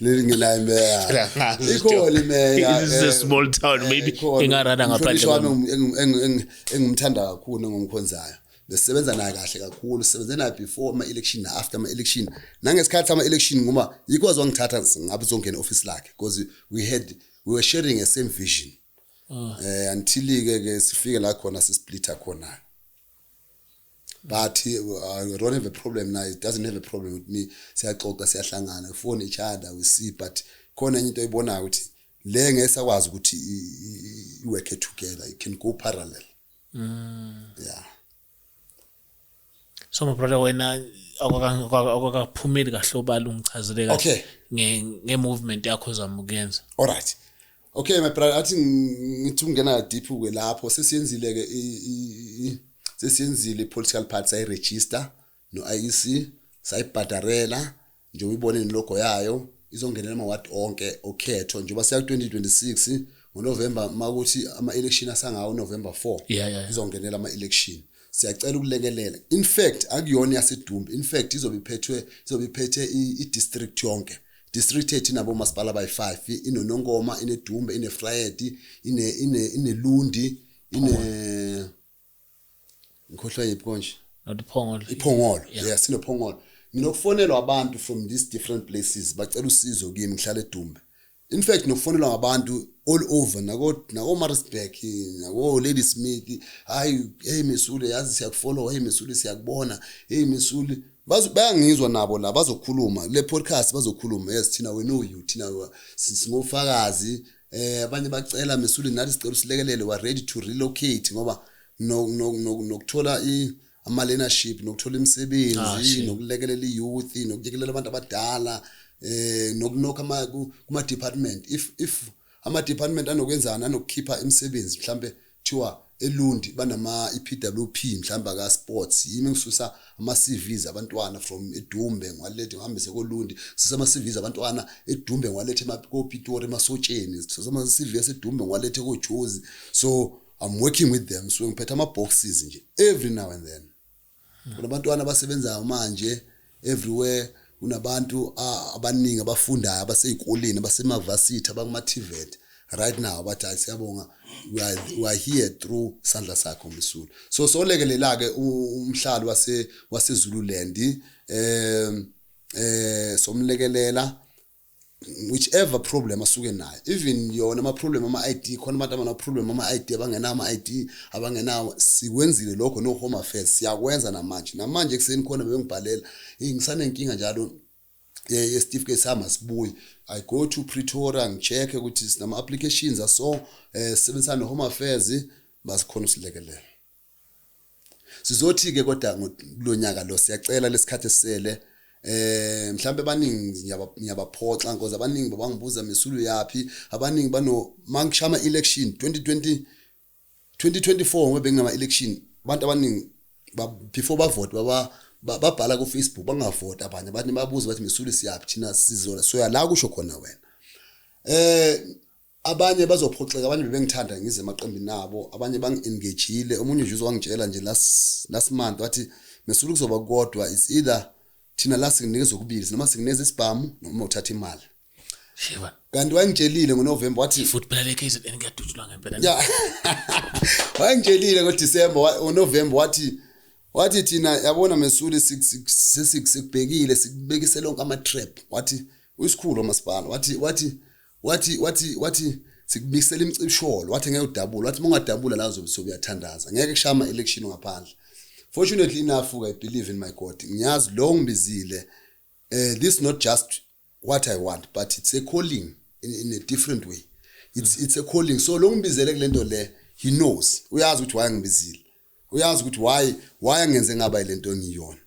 leli ngenayo imeya. Phela ngazi. Ikhona imeya. This is a small town, maybe ikhona. ingarana ngaphandle Umhlonishwa wami engimthanda kakhulu, engimkhonzayo, besisebenza naye kahle kakhulu, sisebenze naye before ama-election na-after ama-election nangesikhathi ama-election, ngoba yikho waze wangithatha ngabe zongena e-office lakhe because we were sharing a same vision until ke sifike la khona sisplitha khona. But I don't have a problem now, he doesn't have a problem with me. Siyaxoxa, siyahlangana, we phone each other, we see, but khona enye into oyibonayo ukuthi le ngeke sakwazi ukuthi i-work together, it can go parallel, yeah. So my brother, wena akwakaphumeli kahle obala, ungichazele kahle nge-movement yakho ozama ukuyenza. All right, okay my brother, athi ngithi ungena deep ke lapho. Sesiyenzile ke sesiyenzile i-political party, sayiregister no-IEC, sayibhadarela. Njengoba uyibone logo yayo, izongenela amawadi onke okhetho njengoba siya ku-2026 ngoNovember, makuthi ama-election asangawo November 4. Izongenela ama-election. Siyacela ukulekelela. In fact akuyona yaseDumbe, in fact izobe iphethwe, izobe iphethe i-district yonke. District ethu inabo masipala abayi-5, inoNongoma, ineDumbe, ineVryheid, ine ine ineLundi, ine, ngikhohlwa yiphi konje? Not iPhongolo. IPhongolo, yes, sinoPhongolo. Nginokufonelwa abantu from these different places, bacela usizo kimi. Ngihlala eDumbe. In fact, nokufonelwa ngabantu all over, nako Maritzburg, nako Ladysmith. "Hayi, hey Mesuli, yazi siyakufollow. Hey Mesuli, siyakubona. Hey Mesuli." Bayangizwa nabo la, bazokhuluma le podcast, bazokhuluma. Yes, thina we know you, thina singofakazi. Abanye bacela, "Mesuli, nathi sicela usilekelele, we are ready to relocate," ngoba no no nokuthola ama learnership, nokuthola imisebenzi, Shame. Nokulekelela i-youth, nokulekelela abantu abadala, nokunokha kuma department, if ama department anokwenzana, anokukhipha imisebenzi, mhlambe thiwa eLundi banama iPWP, mhlambe aka sports, yimi ngisusa ama CVs abantwana from eDumbe, ngiwalethe, ngihambise koLundi. Sisa ama CVs abantwana eDumbe, ngiwalethe koPitori, emasotsheni. Sisa ama CV aseDumbe, ngiwalethe koJozi. So I'm working with them, so ngiphethe ama boxes nje every now and then. Kunabantwana abasebenzayo manje everywhere, kunabantu abaningi abafundayo, abaseyikoleni, abasemavasithi, abakuma-TVET right now, bathi, "Hayi, siyabonga, we are here through isandla sakho, Mesuli." So solekelela-ke umhlali waseZululand, somlekelela whichever problem asuke nayo, even yona ama-problem ama-ID. Khona abantu abana-problem ama-ID, abangenawo ama-ID, abangenawo. Sikwenzile lokho no-Home Affairs, siyakwenza namanje. Namanje ekuseni khona bengibhalela, "Hey, ngisanenkinga njalo ye-certificate sami, asibuyi." I go to Pretoria, ngi-check ukuthi sinama-applications aso, sisebenzisana no-Home Affairs, basikhona usilekelela. Sizothi-ke kodwa kulo nyaka lo, siyacela lesikhathi esisele, mhlawumbe abaningi ngiyabaphoxa, ngoba abaningi babangibuza, "Mesuli, yapi?" Abaningi bano mangishama election 2020 2024, ngoba benginama election, abantu abaningi before bavote baba babhala ku Facebook, bangavota. Abanye abantu babuza bathi, "Mesuli, siyaphi thina? Sizola soya la kusho khona wena." Abanye bazophoxeka, abanye bebengithanda ngize emaqembini abo, abanye bangi-engagile. Omunye nje uzowangitshela nje last month, wathi, "Mesuli, kuzoba kodwa it's either thina la sikunikeza okubili, noma sikunikeza isibhamu noma uthatha imali." Shiba. Kanti wangitshelile ngoNovember, wathi Futhi phela le KZN kuyadutshulwa ngempela. Ya, wangitshelile ngoDecember, ngoNovember, wathi, "Thina yabona Mesuli, sesikubhekile, sikubekise lonke ama trap." Wathi uyisikhulu umasipala, wathi sikubikisela imcibisholo, wathi ngeke udabule, wathi mongadabula la uzobe sokuyathandaza, ngeke kushaya ama election ngaphandle. Fortunately enough, I believe in my God. Ngiyazi lo ngibizile. This not just what I want, but it's a calling in a different way. It's a calling. So lo ngibizele kulento le, he knows, uyazi ukuthi why ngibizile, uyazi ukuthi why angenze ngaba ilento engiyona.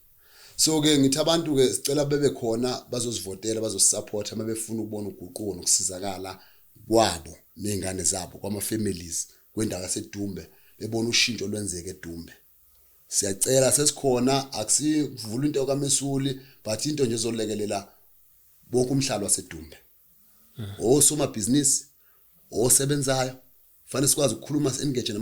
So ke ngithi abantu ke sicela bebe khona, bazosivotela, bazosisupport uma befuna ukubona uguquko nokusizakala kwabo nezingane zabo, kwama families kwendawo yaseDumbe, bebona ushintsho lwenzeke eDumbe. Siyacela, sesikhona, akusivula into kaMesuli, but into nje ezolekelela bonke umhlalo waseDumbe, osomabhizinisi, osebenzayo. Fanele sikwazi ukukhuluma, si-engage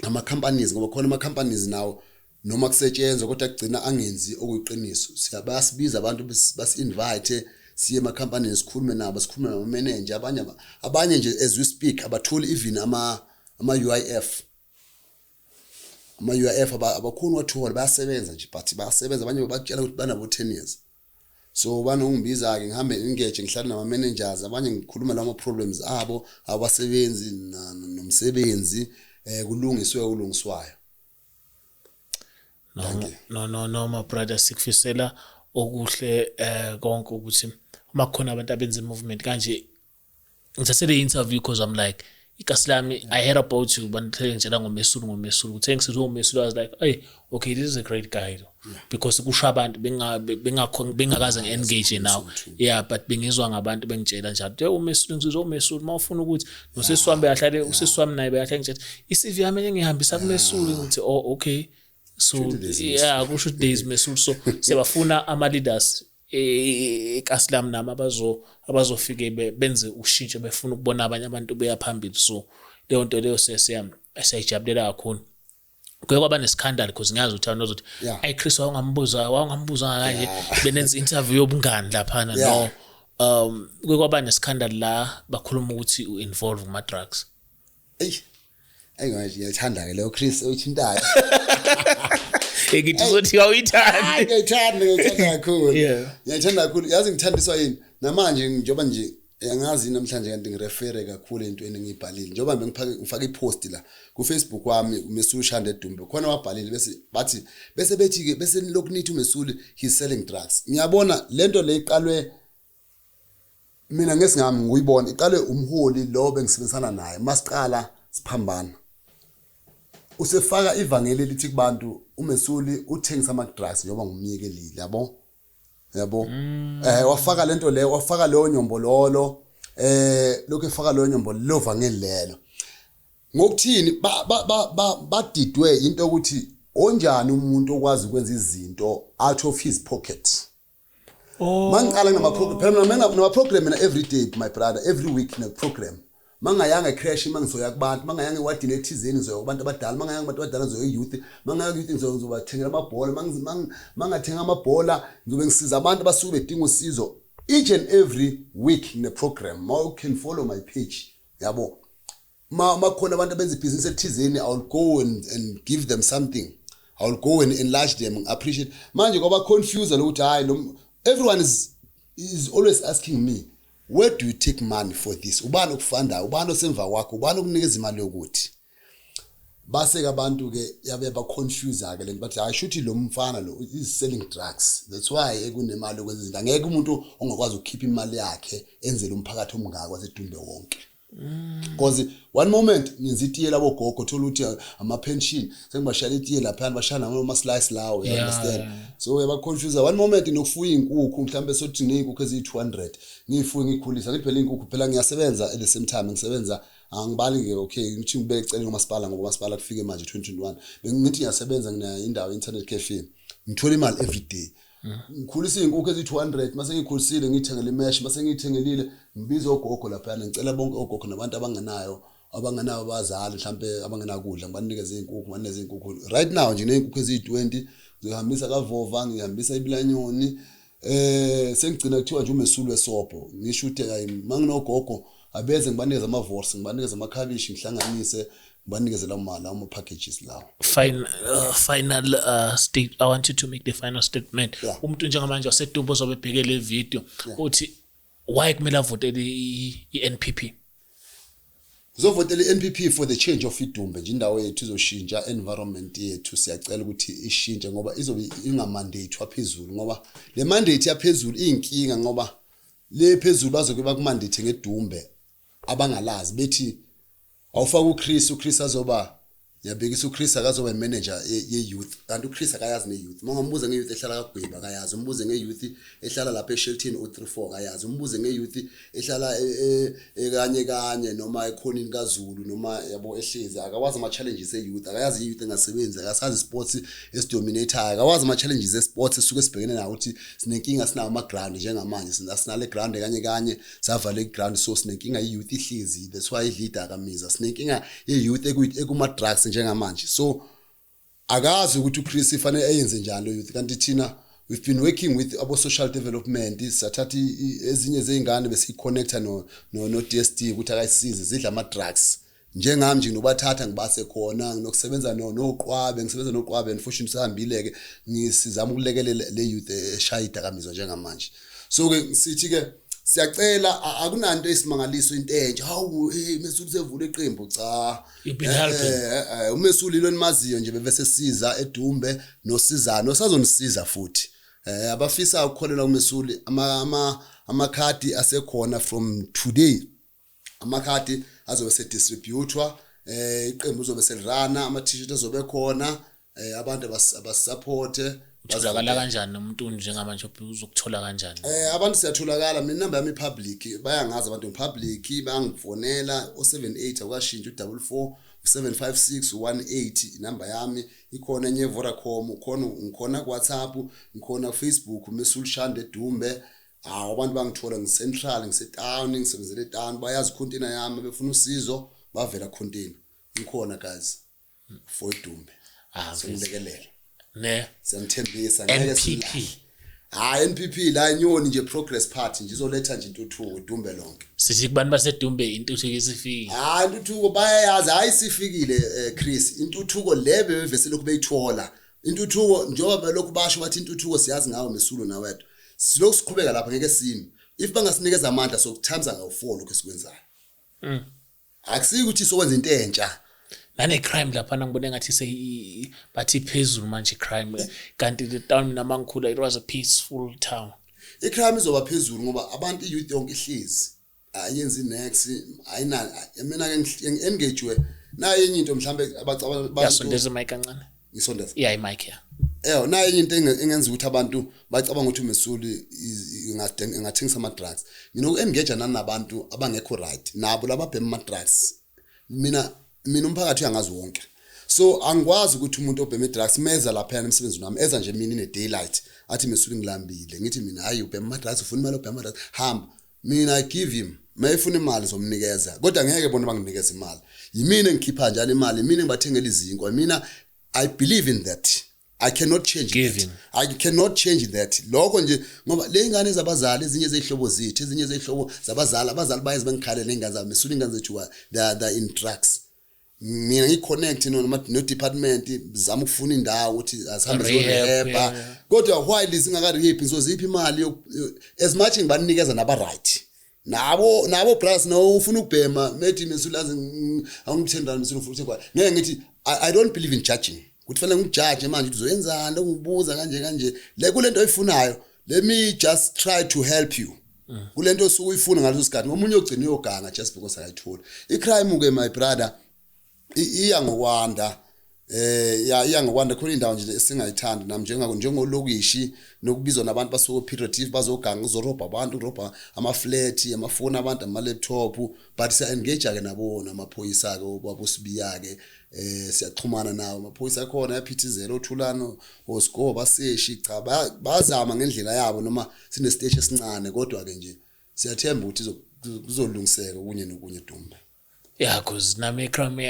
nama companies, ngoba khona ama companies nawo noma kusetshenzwa kodwa kugcina angenzi okuyiqiniso. Siyabasibiza abantu, basi-invite siye ema-companies, sikhulume nabo, sikhulume nama-manager. Abanye nje as we speak abatholi even ama-UIF, ama-UIF abakhoni wathola. Bayasebenza nje, but bayasebenza, abanye bakutshela ukuthi banabo 10 years. So banongibiza-ke, ngihambe engage, ngihlale nama-managers, abanye ngikhuluma lama problems abo abasebenzi nomsebenzi, kulungiswe okulungiswayo. No, no, no, no, my brother, sikufisela okuhle konke, ukuthi uma kukhona abantu abenza movement kanje. Ngithathe le interview because I'm like, ikasi lami, I heard about you, bantu ngitshela ngoMesulu, ngoMesulu, uthe ngisithi ngoMesulu, I was like, "Hey, okay, this is a great guy though," because kusho abantu bengakho bengakaze ngi-engage nawe, yeah, but bengizwa ngabantu bengitshela njalo, "Hey uMesulu, ngizwe uMesulu, mawufuna ukuthi nosisi wami beyahlale, usisi wami naye beyahlale ngitshela i-CV yami engihambisa kuMesulu." Ngithi, "Oh, okay." So yeah, kusho ukuthi there is Mesulu. So siyabafuna ama leaders ekasi lami nami abazofike benze ushintsho, befuna ukubona abanye abantu beya phambili. So leyo nto leyo siyayijabulela kakhulu. Kuye kwaba ne-scandal because ngiyazi ukuthi abantu bazothi, "Ayi Chris, wawungambuza kanje benenza interview yobungani laphana." No, kuye kwaba ne-scandal la bakhuluma ukuthi u-involve kuma-drugs. Eyi, ayi manje ngiyayithanda-ke leyo, Chris, oyithintayo. Ngithi uzothi awuyithandi. Ngiyayithanda, ngiyayithanda kakhulu. Ngiyayithanda kakhulu. Yazi ngithandiswa yini? Namanje njengoba nje angazi namhlanje kanti ngirefere kakhulu entweni engiyibhalile, njengoba bengifake ngifake ipost la ku-Facebook wami, uMesuli Shande Dumbe, khona wabhalile bese bathi bese bethi-ke bese lokhu nithi uMesuli he's selling drugs. Ngiyabona lento le iqalwe mina ngesingami ngiyibona iqalwe umholi lo bengisebenzisana naye. Masiqala siphambana, usefaka ivangeli elithi kubantu uMesuli uthengisa ama-drugs njengoba ngumyekelile, yabo, yabo. Wafaka lento leyo, wafaka leyo nyombololo, lokhu efaka leyo nyombolo lo vangeli lelo ngokuthini badidwe into ukuthi onjani umuntu okwazi ukwenza izinto out of his pocket. Mangiqala ngama phela mina nama program mina every day, my brother, every week ne program. Mangayanga ecreche, mangizoya kubantu, mangayanga ewadini ethizeni ngizoya kubantu abadala, mangayanga kubantu abadala ngizoya youth, mangayanga youth ngizobathengela amabhola, mangathenga amabhola ngizobe ngisiza abantu abasuke bedinga usizo. Each and every week ne program. You can follow my page, yabo. Ma makhona abantu abenza ibhizinisi ethizeni, I will go and give them something. I will go and enlarge them, appreciate. Manje kwaba confuse lokuthi hayi lo everyone is always asking me, "Where do you take money for this? Ubani okufundayo? Ubani osemva kwakho? Ubani okunikeza imali yokuthi?" Base ke abantu ke yabe ba confuse ke lento, bathi hayi, shuthi lo mfana lo is selling drugs, that's why ekunemali yokwenza izinto. Angeke umuntu ongakwazi ukukhipha imali yakhe enzele umphakathi omngaka waseDumbe wonke, because one moment ngenza itiye labo gogo, thola ukuthi ama-pension sengibashayela itiye laphayana, bashaya nama-slice lawo, you understand? So uyaba-confuse. One moment nokufuya iy'nkukhu, mhlawumbe sothi ney'nkukhu eziyi-200, ngiyifuye, ngiyikhulisa, ngithi phela iy'nkukhu phela ngiyasebenza. At the same time ngisebenza, angibali-ke, okay, ngithi ngibeke eceleni ngomasipala, ngoba umasipala kufike manje 2021. Bengithi ngiyasebenza, nginayo indawo internet cafe, ngithola imali every day, ngikhulisa iy'nkukhu eziyi-200. Mase ngiyikhulisile, ngiyithengele imesh, mase ngiyithengelile, ngibiza ogogo laphayana, ngicela bonke ogogo nabantu abangenayo abazali, mhlampe abangenakudla, ngibanikeze iy'nkukhu, ngibanikeze iy'nkukhu. Right now nje ney'nkukhu eziyi-20, ngizohambisa kaVova, ngihambisa iBilanyoni. Sengigcina kuthiwa nje uMesuli wesobho. Ngisho ukuthi hayi, manginogogo abeze, ngibanikeze ama-wors, ngibanikeze amakhabishi, ngihlanganise, ngibanikeze lawo ma-packages lawo. Final state, I want you to make the final statement. Umuntu njengamanje waseDumbe ozobe ebheke le video, uthi why kumele avotele i-NPP? Uzovotela i-NPP for the change of iDumbe nje. Indawo yethu izoshintsha, environment yethu siyacela ukuthi ishintshe, ngoba izobe ingamandate waphezulu, ngoba le mandate yaphezulu iyinkinga, ngoba le phezulu bazoke bakumandate ngeDumbe abangalazi, bethi awufaka uChris, uChris azoba, ngiyabhekisa, uChris akazoba imanager ye-youth, kanti uChris akayazi ne-youth. Uma ungambuza nge-youth ehlala kaGweba, akayazi. Umbuze nge-youth ehlala lapha eShelton o34, akayazi. Umbuze nge-youth ehlala ekanye kanye noma ekhonini kaZulu noma, yabo, ehlezi, akawazi ama-challenges e-youth, akayazi i-youth engasebenzi, akasazi sports esidominatayo, akawazi ama-challenges e-sports esisuke sibhekene nawo, ukuthi sinenkinga, sinawo ama-ground njengamanje, sinale ground kanye kanye, savala i-ground, so sinenkinga ye-youth ihlezi, that's why idla idakamizwa. Sinenkinga ye-youth ekuma-drugs njengamanje, so akazi ukuthi uChris fanele eyenze njani lo youth. Kanti thina we've been working with abo social development, sathatha ezinye zey'ngane besiyiconnecta no DSD ukuthi akayisize, zidla ama-drugs. Njengami nje nginobathatha ngibase khona, nginokusebenza noqwabe, ngisebenza noqwabe, unfortunately sihambile-ke, ngisizama ukulekelela le youth eshaya idakamizwa njengamanje. So-ke sithi-ke siyacela, akunanto esimangaliso, into entsha, hawu, hey, Mesuli sevule iqembu, cha. You've been helping. Umesuli lo nimaziyo nje bese siza eDumbe nosizana osazonisiza futhi. Abafisa ukukholelwa kuMesuli, ama amakhadi asekhona from today, amakhadi azobe sedistributwa, iqembu lizobe selirana, ama t-shirt azobe khona, abantu abasupporte. Utholakala kanjani umuntu njengamanje, uzokuthola kanjani? Abantu siyatholakala, mina inamba yami public, bayangazi abantu ngipublic, bayangifonela o78, awukashintshi, u44 756 18, inamba yami ikhona enye Vodacom, khona ngikhona ku WhatsApp, ngikhona ku Facebook, Mesuli Shande Dumbe. Hawu, abantu bangithola ngicentral, ngisetown, ngisebenzele etown, bayazi container yami, befuna usizo bavela container, ngikhona guys for iDumbe. Ah, mfethu. Sokulekelela. Ne. Siyanithembisa ngeke NPP. silahle. Hayi, NPP la, inyoni nje, Progress Party nje, izoletha nje intuthuko Dumbe lonke. Sithi kubantu baseDumbe intuthuko isifike. Hayi, intuthuko bayayazi, hayi, sifikile, Chris. Intuthuko le bebevese lokhu beyithola. Intuthuko njengoba belokhu basho bathi intuthuko siyazi ngawo Mesulo nawedwa. Silokhu siqhubeka lapha, ngeke sime. If bangasinikeza amandla, sokuthamza ngawu4 lokho esikwenzayo. Akusiki ukuthi sokwenza into entsha. Nane-crime laphana ngibone ngathi bathi iphezulu manje i-crime, kanti the town mina mangikhula it was a peaceful town. I-crime izoba phezulu ngoba abantu, i-youth yonke ihlezi ayenzi next, ayina. Mina ke ngi-engagewe nayo enye into mhlambe abacabanga abantu. Yasondeza imic kancane. Ngisondeza. Yeah, imic, ya. Eyo, nayo enye into engenza ukuthi abantu bacabanga ukuthi uMesuli ingathengisa ama-drugs. Nginoku-engage nanabantu abangekho right nabo lababhema ama-drugs. Mina umphakathi uyangazi wonke, so angikwazi ukuthi umuntu obhema i-drugs meza laphayana emsebenzini wami, eza nje mina ine-daylight, athi, "Mesuli, ngilambile." Ngithi mina, "Hayi, ubhema ama-drugs, ufuna imali, obhema ama-drugs, hamba." Mina I give him, mayefuna imali zomnikeza, kodwa ngeke bona banginikeza imali. Yimina engikhipha njalo imali, yimina engibathengela izinkwa. Mina I believe in that, I cannot change Giving. that. I cannot change that lokho nje, ngoba le ingane zabazali, ezinye zeyihlobo zethu, ezinye zeyihlobo zabazali, abazali bayezi bengikhalele ney'ngane zabo, "Mesula, ingane zethu they are in drugs." Mina ngi-connect no department, zama ukufuna indawo ukuthi asihambe Rehab, siyo-rehab. Kodwa while singaka-rehab, ngizozipha imali as much ngibanikeza naba-right nabo brothers no ufuna ukubhema, methi, "Mesulazi, awungithendani Mesula, ufuna ukuthi." Ngeke ngithi I don't believe in judging, ukuthi fanele ngikujaje manje ukuthi uzoyenzani, ungibuza kanje kanje le kulento oyifunayo. Let me just try to help you kulento osuke uyifuna ngaleso sikhathi. Ngomunye ogcina uyoganga just because akayitholi. I-crime ke, my brother, iya ngokwanda, ya, iya ngokwanda. Khona indawo nje esingayithandi nami, njengako njengolokishi nokubizwa nabantu basuke cooperative bazoganga, uzorobha abantu, urobha ama-flat, amafoni abantu, ama-laptop. But siya-engage ke nabo namaphoyisa ke, obabosibiya ke, siyaxhumana nawo amaphoyisa akhona, ayaphithizela othulano osiko baseshi. Cha, bazama ngendlela yabo, noma sine stage esincane, kodwa ke nje siyathemba ukuthi kuzolungiseka okunye nokunye Dumbe. Yeah, cause nami i-crime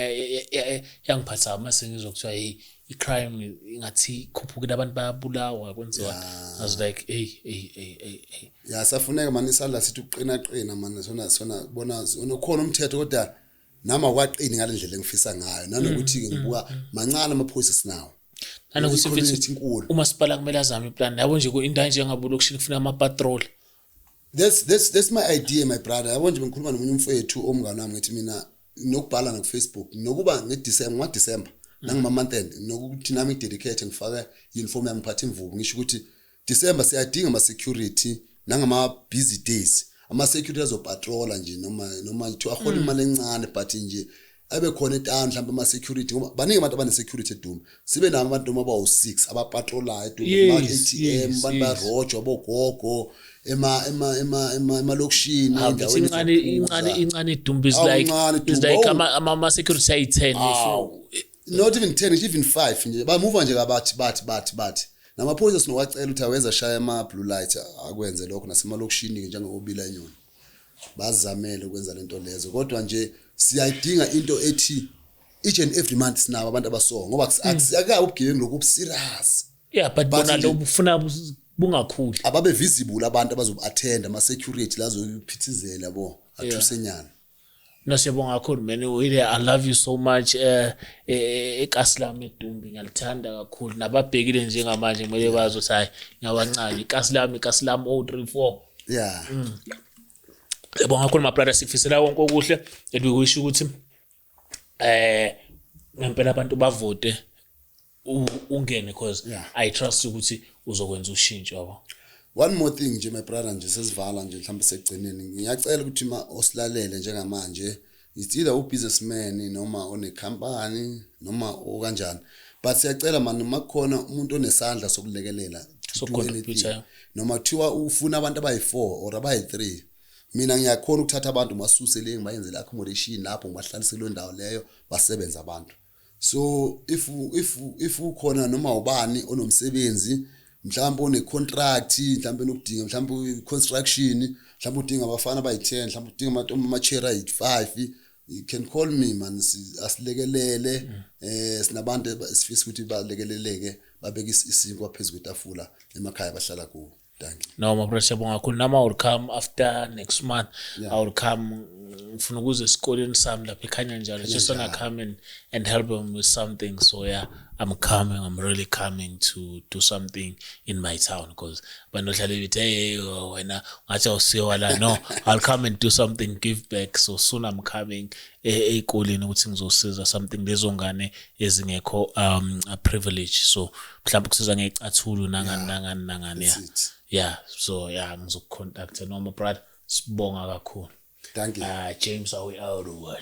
yangiphatha mase ngizwa kuthiwa, hey, i-crime ingathi ikhuphukile, abantu bayabulawa, kwenziwa. I was like, hey, hey, hey, hey, hey. Ya, safuneka mani isandla sithi ukuqina qina mani, sona bona sona khona umthetho, kodwa nami akwaqini ngale ndlela engifisa ngayo, nanokuthi ke ngibuka mancane amaphoyisa sinawo. Nanokuthi I-community mfethu, inkulu. Umasipala kumele azame iplan yabo nje indawo njengabo lokishini, kufuna ama-patrol. That's my idea, my brother. Yabo nje bengikhuluma nomunye umfowethu omngane wami, ngithi mina nokubhala na ku Facebook, nokuba ngeDecember, ngoDecember nangima month end, nokuthi nami ngidedicate, ngifake uniform yami, ngiphathe imvubu, ngisho ukuthi December siyadinga ama security nangama busy days, ama security azopatrola nje, noma kuthiwa ahola imali encane, but nje abe khona etown mhlawumbe ama security, ngoba baningi abantu abane security eDumbe. Sibe nabo abantu noma abawu6 abapatrolayo eDumbe, ama ATM, abantu bayarojwa, bogogo ema emalokishini, Ah, endaweni incane zokuphuza. Incane, incane iDumbe is Awu, like incane is iDumbe. like Oh. ama security ayi-10. Awu. Not even 10, even 5 nje bamuva nje, kabathi bathi namaphoyisa sinowacela ukuthi awenza shaya ama blue light, akwenze lokho nasemalokishini ke njengobila inyoni, bazamele ukwenza lento lezo. Kodwa nje siyayidinga into ethi each and every month sinabo abantu abaso, ngoba akusiyaka ubugebengu lokhu obuserious. Yeah, but But bona nje lo bufuna bungakhuli. Ababe visible abantu abazobu-attend, ama-security lazophithizela bo athusenyana. No, siyabonga kakhulu man. Really, I love you so much. Ikasi lami eDumbi ngiyalithanda kakhulu, nababhekile njengamanje kumele bazi ukuthi hayi, ngiyawancane ikasi lami, ikasi lami 034. Siyabonga kakhulu, my brother, sikufisela konke okuhle and we wish ukuthi ngempela abantu bavote ungene because I trust ukuthi uzokwenza ushintsho, yabo. One more thing nje, my brother, nje sesivala nje mhlawumbe sekugcineni, ngiyacela ukuthi ma osilalele njengamanje, it's either u-businessman noma one-company noma okanjani, but siyacela mani, uma kukhona umuntu onesandla sokulekelela to do Sokucontribute, anything, noma kuthiwa ufuna abantu abayi-4 or abayi-3, mina ngiyakhona ukuthatha abantu ngibasusele, ngibayenzele accommodation lapho, ngibahlalise kuleyo ndawo leyo, basebenze abantu. So if ukhona noma ubani onomsebenzi, mhlawumbe one-contract, mhlawumbe nokudinga mhlawumbe construction, mhlawumbe udinga abafana abayi-10, mhlawumbe udinga ama-chair ayi-5. You can call me, man. Asilekelele. Sinabantu esifisa ukuthi balekeleleke, babeke isinkwa phezu kwetafula emakhaya bahlala kuwo. Thank you. No, my brother, siyabonga kakhulu. Nama I will come after next month. I will come, ngifuna ukuza esikoleni sami lapha ekhanya njalo. Just wanna come and help them with something. So yeah, I'm coming. I'm really coming to do something in my town because abantu bahlale bethi, "Hey, oh, wena ngathi awusiwa la." No, I'll come and do something, give back. So soon I'm coming ey'koleni ukuthi ngizosiza something lezo ngane ezingekho a privilege. So mhlawumbe kusiza ngey'cathulo nangani nangani nangani, yeah. That's it. Yeah, so yeah, ngizokucontacta noma, brother, sibonga kakhulu. Thank you. James, are we out or what?